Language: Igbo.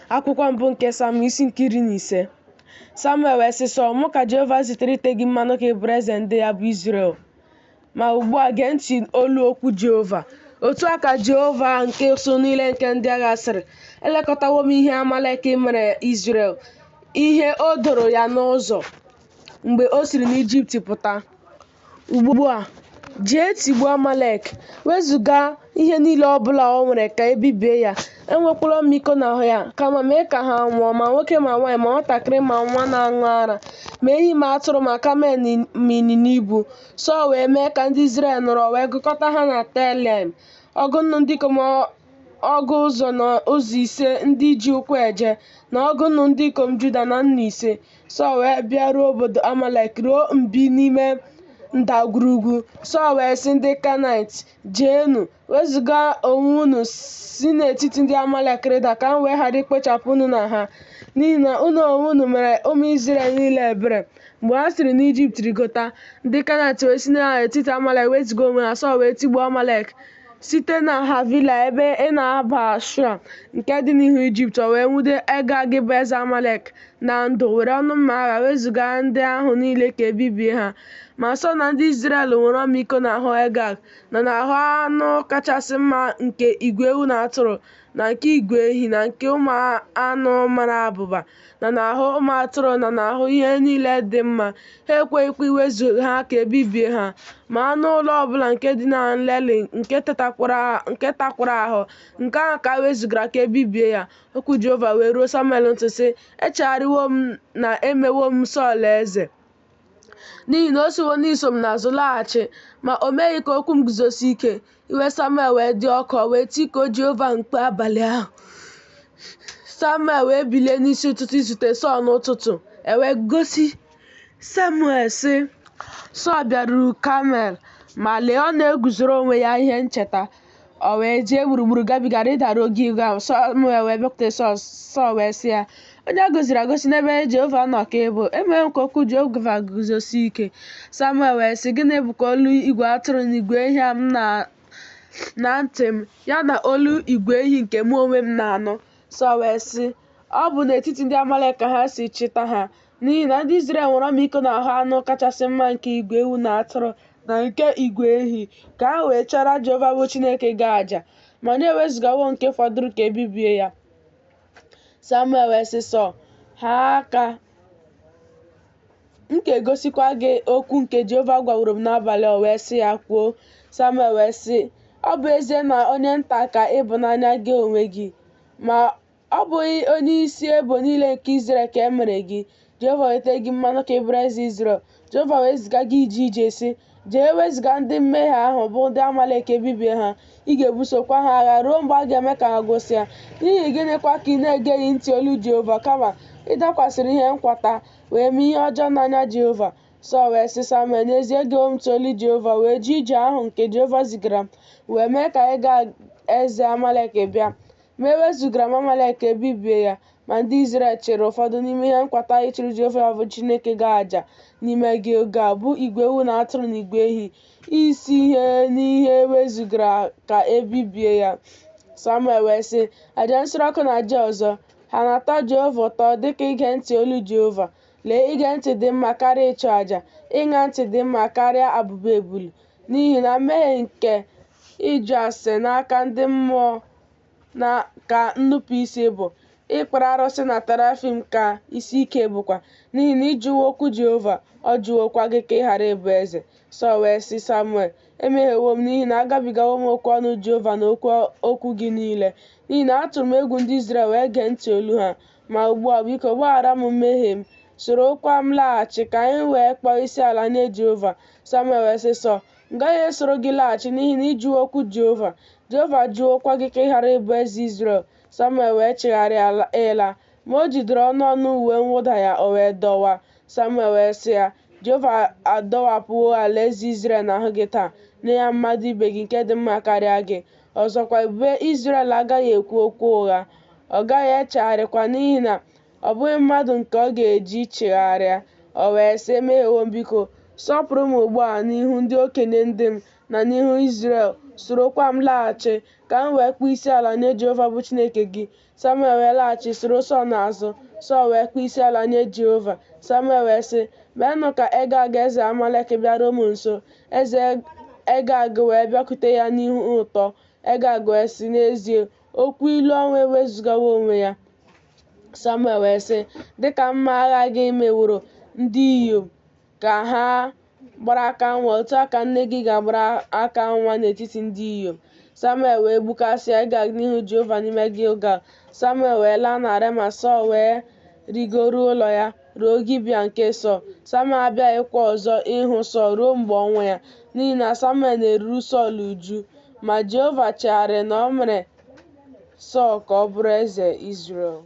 Akwụkwọ mbụ nke Samuel isi nke 15. Samuel wee sị Sọl, Mụ ka Jehova zitere ite gị mmanụ ka ị bụrụ eze ndị ya bụ Izrel. Ma ugbu a gee ntị olu okwu Jehova. Otu a ka Jehova nke usuu niile nke ndị agha sịrị, Elekọtawo m ihe Amalek mere Izrel, ihe o doro ya n'ụzọ mgbe o siri n'Ijipt pụta. Ugbu a, jee tigbuo Amalek, wezụga ihe niile ọ bụla o nwere ka e bibie ya. Enwekwala ọmịiko n'ahụ ya, kama mee ka ha nwụọ, ma nwoke ma nwaanyị, ma nwatakịrị ma nwa na-aṅụ ara, ma ehi ma atụrụ ma kamel ma ịnyịnya ibu. Sọl wee mee ka ndị Izrel nụrụ, wee gụkọta ha na Telaim, ọgụ nnu ndị ikom ọgụ ụzọ na ụzọ ise ndị ji ụkwụ eje, na ọgụ nnu ndị ikom Juda na nnu ise. Sọl wee bịaruo obodo Amalek ruo mbi n'ime ndagwurugwu. Sọl wee sị ndị Kenaịt, Jeenụ, wezụga onwe unu si n'etiti ndị Amalek rịda, ka m wee ghara ikpochapụ unu na ha, n'ihi na unu onwe unu mere ụmụ Izrel niile ebere mgbe ha siri n'Ijipt rigota. Ndị Kenaịt wee si n'etiti Amalek wezụga onwe ha. Sọl wee tigbuo Amalek site na Havila ebe ị na-aba Shua nke dị n'ihu Ijipt. O wee nwude Egag bụ eze Amalek na ndụ, were ọnụ mma agha wezụga ndị ahụ niile ka e bibie ha. Ma Sọl na ndị Izrel nwere ọmịiko n'ahụ Egag, na n'ahụ anụ kachasị mma nke igwe ewu na atụrụ, na nke igwe ehi, na nke ụmụ anụ mara abụba, na n'ahụ ụmụ atụrụ, na n'ahụ ihe niile dị mma. Ha ekweghịkwa iwezuga ha ka e bibie ha. Ma anụ ụlọ ọbụla nke dị na nlelị, nke takwara ahụ, nke ahụ ka e wezugara ka e bibie ya. Okwu Jehova wee ruo Samuel ntị, sị, Echegharịwo m na emewo m Sọl eze, n'ihi na o siwo n'iso m n'azụ laghachi, ma o meghị ka okwu m guzosie ike. Iwe Samuel wee dị ọkụ, o wee tikuo Jehova mkpu abalị ahụ. Samuel wee bilie n'isi ụtụtụ izute Sọl n'ụtụtụ. E wee gosi Samuel sị, Sọl bịaruru Kamel, ma lee, ọ na-eguzoro onwe ya ihe ncheta. O wee jee gburugburu gabiga rịdaruo Gilgal. Samuel wee bịakwute Sọl, Sọl wee sị ya, Onye a gọziri agọzi n'ebe Jehova nọ ka ị bụ, emewo m ka okwu Jehova guzosie ike. Samuel wee sị, Gịnị bụkwa olu igwe atụrụ na igwe ehi a m na ntị m, ya na olu igwe ehi nke mụ onwe m na-anụ? Sọl wee sị, Ọ bụ n'etiti ndị Amalek ka ha si chịta ha, n'ihi na ndị Izrel nwere ọmịiko n'ahụ anụ kachasị mma nke igwe ewu na atụrụ na nke igwe ehi, ka ha wee chụọrọ Jehova bụ Chineke gị aja, ma anyị ewezugawo nke fọdụrụ ka e bibie ya. Samuel wee sị Sọl, Haa aka, m ga-egosikwa gị okwu nke Jehova gwaworo m n'abalị. O wee sị ya, Kwuo. Samuel wee sị, Ọ bụ ezie na onye nta ka ị bụ n'anya gị onwe gị, ma Ọ bụghị onye isi ebo niile nke Izrel ka e mere gị? Jehova wee tee gị mmanụ ka ị bụrụ eze Izrel. Jehova wee ziga gị ije ije, sị, Jee wezụga ndị mmehie ahụ bụ ndị Amalek ka e bibie ha, ị ga-ebusokwa ha agha ruo mgbe a ga-eme ka ha gwụsịa. N'ihi gịnịkwa ka ị na-egeghị ntị olu Jehova, kama ị dakwasịrị ihe nkwata wee mee ihe ọjọọ n'anya Jehova? Sọl wee sị Samuel, N'ezie, egewo m ntị olu Jehova wee jee ije ahụ nke Jehova zigara m wee mee ka Egag eze Amalek bịa. Ma ewezugara m Amalek ka e bibie ya. Ma ndị Izrel chịrị ụfọdụ n'ime ihe nkwata ịchụrụ Jehova bụ Chineke gị aja n'ime Gilgal, bụ igwe ewu na atụrụ na igwe ehi, isi ihe n'ihe e wezugara ka e bibie ya. Samuel wee sị, Aja nsure ọkụ na aja ọzọ, ha na-atọ Jehova ụtọ dị ka ige ntị olu Jehova? Lee, ige ntị dị mma karịa ịchụ aja, ịṅa ntị dị mma karịa abụba ebulu. N'ihi na mmehie nke ịjụ ase n'aka ndị mmụọ na ka nnupụisi bụ, ịkpere arụsị na terafim ka isi ike bụkwa. N'ihi na ị jụwo okwu Jehova, ọ jụwokwa gị ka ị ghara ịbụ eze. Sọl wee sị Samuel, Emehiewo m, n'ihi na agabigawo m okwu ọnụ Jehova na okwu gị niile, n'ihi na atụrụ m egwu ndị Izrel wee gee ntị olu ha. Ma ugbu a, biko, gbaghara m mmehie m, sorokwa m laghachi, ka anyị wee kpọọ isiala nye Jehova. Samuel wee sị Sọl, M gaghị esoro gị laghachi n'ihi na ị jụwo okwu Jehova, Jehova ajụwokwa gị ka ị ghara ịbụ eze Izrel. Samuel wee chigharịa ịla, ma o jidere ọnụ ọnụ uwe mwụda ya, o wee dọwaa. Samuel wee sị ya, Jehova adọwapụwo alaeze Izrel n'ahụ gị taa, nye ya mmadụ ibe gị nke dị mma karịa gị. Ọzọkwa, Ebube Izrel agaghị ekwu okwu ụgha, ọ gaghị echegharịkwa n'ihi na Ọ bụghị mmadụ nke ọ ga-eji chegharịa. O wee sị, Emehiewo m, biko, sọpụrụ m ugbu a n'ihu ndị okenye ndị m na n'ihu Izrel, Sorokwa m laghachi, ka m wee kpọọ isiala nye Jehova bụ Chineke gị. Samuel wee laghachi soro Sọl n'azụ. Sọl wee kpọọ isiala nye Jehova. Samuel wee sị, Meenụ ka Egag eze Amalek bịaruo m nso. Eze Egag wee bịakwute ya n'ihu ụtọ. Egag wee sị, N'ezie, okwu ilu ọnwụ ewezụgawo onwe ya. Samuel wee sị, Dị ka mma agha gị meworo ndị inyom ka ha gbara aka nwa, otu a ka nne gị ga-agbara aka nwa n'etiti ndị inyom. Samuel wee gbukasịa Egag n'ihu Jehova n'ime Gilgal. Samuel wee laa na Rema, Sọl wee rịgoruo ụlọ ya ruo Gibea nke Sọl. Samuel abịaghịkwa ọzọ ịhụ Sọl ruo mgbe ọnwụ ya, n'ihi na Samuel na-eruru Sọl uju. Ma Jehova chegharịrị na o mere Sọl ka ọ bụrụ eze Izrel.